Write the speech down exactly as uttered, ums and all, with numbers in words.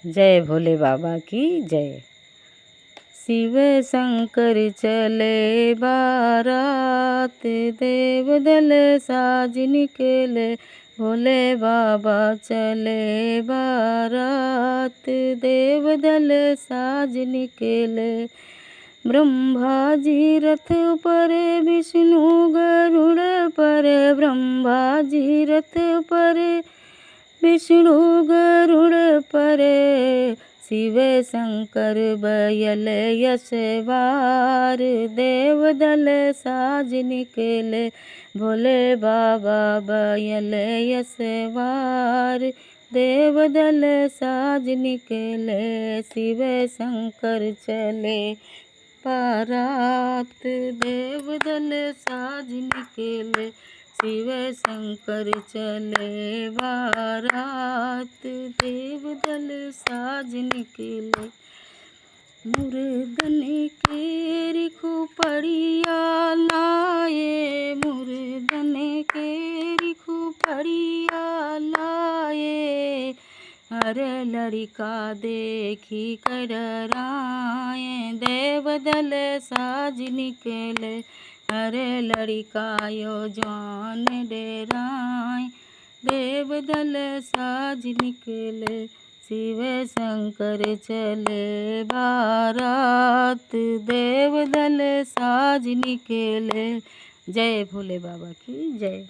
जय भोले बाबा की जय। शिव शंकर चले बारात, देव दल साज निकले। भोले बाबा चले बारात, देव दल साज निकले। ब्रह्मा जी रथ पर, विष्णु गरुड़ पर, ब्रह्मा जी रथ पर, विष्णु गरुड़ पर, शिव शंकर बयल असवार, देव दल साज निकले। भोले बाबा बयल असवार, देव दल साज निकले। शिव शंकर चले बारात, देव दल साज निकले। शिव शंकर चले बारात, देव दल साज निकले। मुर्दन केरी खोपड़िया लाए, मुर्दन केरी खोपड़िया लाए। अरे लड़िका देखी के डेराए, देव दल साज निकले। अरे लड़िका यो जवान डेराए, देव दल साज निकले। शिव शंकर चले बारात, देव दल साज निकले। जय भोले बाबा की जय।